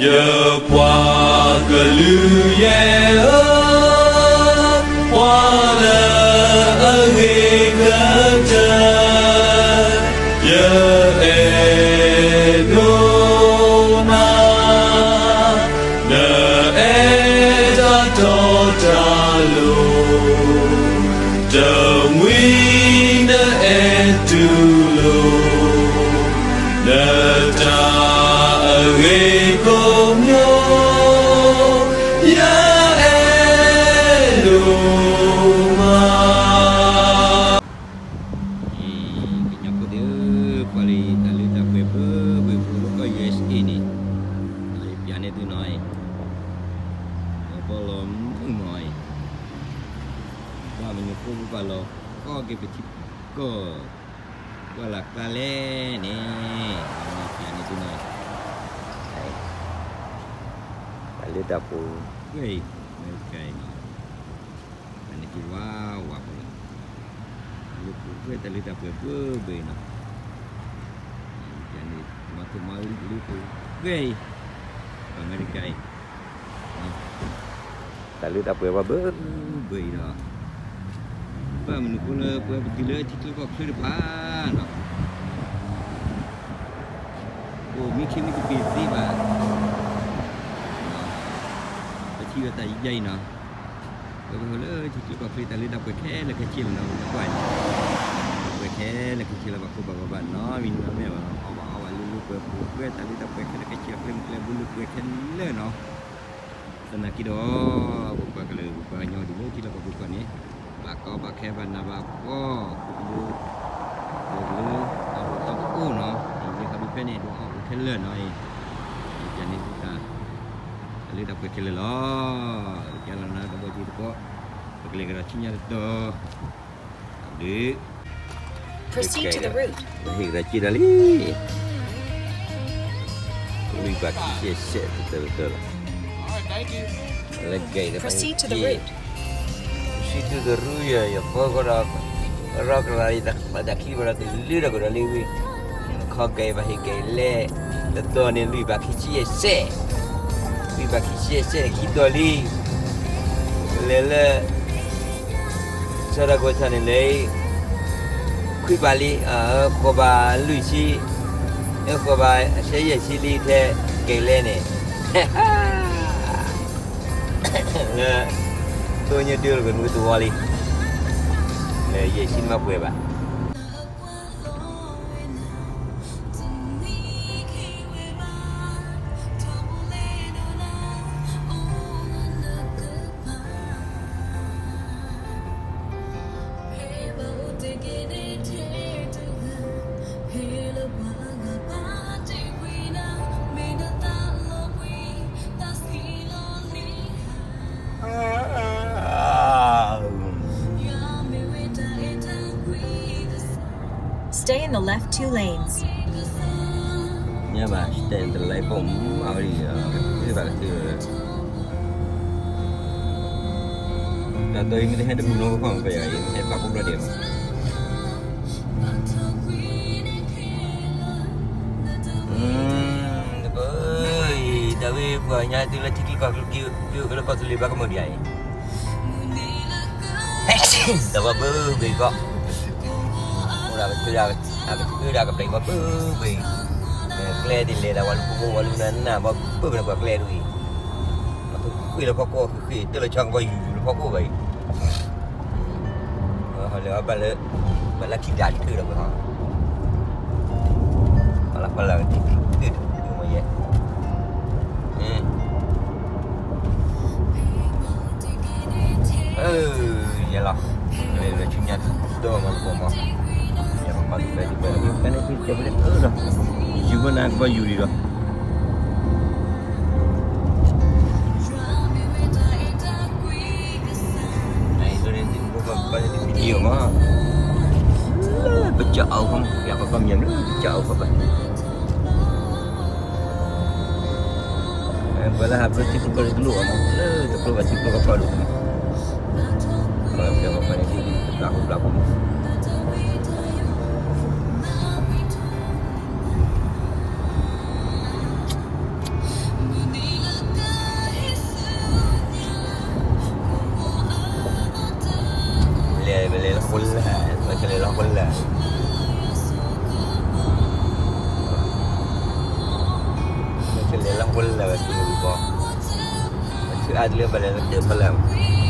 ယပှၤကလုာ်ယဲၢ်ဧၢ, ပှၤလၢအဂ့ၤကတၢၢ် ယအဲၣ်ဒိးနၤ, နအဲၣ်တၢ်တီတၢ်လိၤ, တမှံၤနအဲၣ်တူၢ်လိာ် နတၢ်အဂ့ၤကိးမံၤ, ယအဲၣ်ဒိးမး. ကညီဖိသ့ၣ်ဧၢ, ပှၤလၢတၢ်လၢတၢ်ပှဲၤဘၢဘၢပူၤလၢကီၢ် ယူဢ့စ်အ့ န့ၣ်, ယပျးန့ၢ်သုနီၤအံၤ, ဒီးဘီလီၤမုၢ်မီၤအံၤ, ဘၣ်မနုၤဃိပဘၣ်လီၤကီက့ၤပထံပကီၢ် ကွၢ်လၢ်ကျါလဲၣ်န့ၣ်, ပျးန့ၢ်သုနီၤအံၤ, တၢ်လၢတၢ်ပှဲၤ အံၤ, အမဲရကၤအံၤနီၤ, တၢ်န့ၣ်က့ၤဝါဝးပှဲၤလီၤ, လၢပှဲၤတၢ်လၢတၢ်ပှဲၤဘၢဘၢအံၤနီၤ, ပျးန့ၢ်မၤသ့မၤလၢပှဲၤ အံၤ, အမဲရကၤအံၤ တၢ်လၢတၢ်ပှဲၤဘၢဘၢအံၤဒီး, ဘၣ်မနုၤဃိလၢပှၤပတုၤလၢထံချၢကီၢ်ချၢတဖၣ်နီၤ, အိၣ်မံခ့မံသပ့ၤသ့ဘၣ်, ပထံၣ်ဝဲတၢ်ယံာ်ယံာ်အံၤနီၤ, ပဝဲပဟဲလၢထံချၢကီၢ်ချၢ တၢ်လၢတၢ်ပှဲၤခဲလၢာ်ခဲဆ့လီၤနီၤ, ပကွၢ်အံၤ, ပှဲၤခဲလၢာ်ခဲဆ့လီၤ ဘၣ်ဃိဘၣ်ဘၣ်ဘၣ်နီၤ, မံနီၤမဲာ်ဘၣ်နီၤ, အီၣ်ဘၣ်အီဘၣ်လၢလၢပှဲၤပှဲၤ တၢ်လၢတၢ်ပှဲၤခဲလၢာ်ခဲဆ့ ကျဲမုၢ်ကျဲဘိလၢပှဲၤခဲလၢာ်နီၤ, သနာ်က့ဒီး, ပပှၤကလုာ် ပပှၤကညီဒ်န့ၣ် ထံလီၢ်ကီၢ်ပူၤကီၢ်န့ၣ်, ဘၣ်ကီဘၣ်ခဲဘၣ်နးဘၣ်ဖှီၣ်, လၢ, လၢ, အီၣ်ဘၣ်အီဘၣ်အိၣ်နီၤ, ယဲခီဒုဖဲန့ၣ် ဒုးအီၣ်အိၣ်ခဲလၢာ်နီၤအံၤ, ယပျးန့ၢ်သုတၢ်, တၢ်လၢတၢ်ပှဲၤခဲလၢာ်လီၤ, ယလီၤနၤတဘီက့ၤတဘီ, ပကလဲၤကဒီးဆူညါတတီၤ, အဘျုး Proceed to the route. ဟ့ၣ်ကဒီးစ့ဒၣ်လံ, လွံၢ်ဘးခံဆံယဲၢ်စဲး တတၢၢ်တတၢၢ်လီၤ, လၢကဲအံၤ Proceed to the route. ဆံတုၤကရူၢ်ယဲၢ် ယဖီဃီဒီး, ရီကရၤ ယတၢ်ခံဘၣ်ဒီး ကလုာ်ဒီးကဒီးလံဝံၤ, ခီကဲအံၤဘၣ်ဟ့ၣ်ကဲအံၤလဲၣ်, တတီၤန့ၣ်လွံၢ်ဘးခံဆံယဲၢ်စဲး, လွံၢ်ဘးခံဆံယဲၢ်စဲးန့ၣ် ခံတီၤလံ, လဲၤလၢ ဆၢဒၢကိထါန့ၣ်လဲၤ, ခွံဘးလံ, ဃိးဘးလွံၢ်ဆံ, ဃိးဘးဆဲယဲၢ်ဆံလံထဲကဲလဲၣ်န့ၣ်, လၢ, တိၢ်ညိၣ်ဒုလၢကနူတဝီလံ, လၢယဲၢ်ဆံမ့ၢ်ပှဲၤဘၣ် Stay in the left two lanes. ညါဘၣ် stay in the left ဘၣ်, တၢ်တီအံၤမ့ၢ်တဟဲတမုာ်နီတခီၣ် ပယီၤအံၤ ဟဲပာ်ဖှိၣ်ဘျီဒဲးမး တပၢၢ်အံၤ တၢ်ဝဲပှၤညါတုၤလၢထံချၢကီၢ်ချၢ က့ၤအိၣ်က့ၤလၢကီၢ်သူလ့ၤဘၣ်ကမၢၢ်ဒံးဧါအံၤ ဒီးပှၤဘၢဘၢကီး အိၣ်ဒၣ်ကတၢၢ်ဒၣ် အကတၢၢ်ဒၣ်ကပျဲၢ်ဘီဘၢဘၢအံၤ ကျဲဒ်လဲၣ်ဒၣ် ဝဲလူၤဖိဝဲလူၤနၢ်နၢ် ဘီဘၢဘၢန့ၣ်ပှၤကျဲဒ်အံၤ ပှၤဃ့လၢဖီခိၣ် ဃ့ဃ့တၢ်လီၤဆီကဘီယူၤယူၤလၢဖီခိၣ်ဘၣ်အံၤ ဟီလၢအဘၣ်လၢ ဘၣ်လၢခံဒၣ်တထၢၣ်ဒီးပှၤဟီ ပှၤလၢဖီလာ်ကထံၣ်တၢ်တမ့ၢ်ယဲ ယဲလီၤ လၢဆူညါဒီးမၤသကိးမီၤ ယဲပခီၣ်တဘဲတဘဲ ဖဲန့ၣ်က့ၤတဲဖဲန့ၣ်ဒီး ယူၤဘၣ်နၤကဘီယူၤဒံးဒီး အံၤဒ်န့ၣ် video မး လၢပကၠီၣ်အီၤခီမး ပျးပကီၢ်မံၤလၢပကၠီၣ်အီၤခီဘၣ် ပှၤလၢဟးဖျိထံကျိကီၢ်တလိၣ်ဘၣ်မး လၢတကျိဘၣ်ထံကျိကီၢ်ဖီဒိၣ်မး ပှၤဖျဲးပှၤဖီန့ၣ် ဘျးကူဘျးကူ မး လၢ ပလဲၤဝဲတနံၤဘီ, ပဆူအါတလၢပလဲၤလၢဒၢးဖီလာ်မး,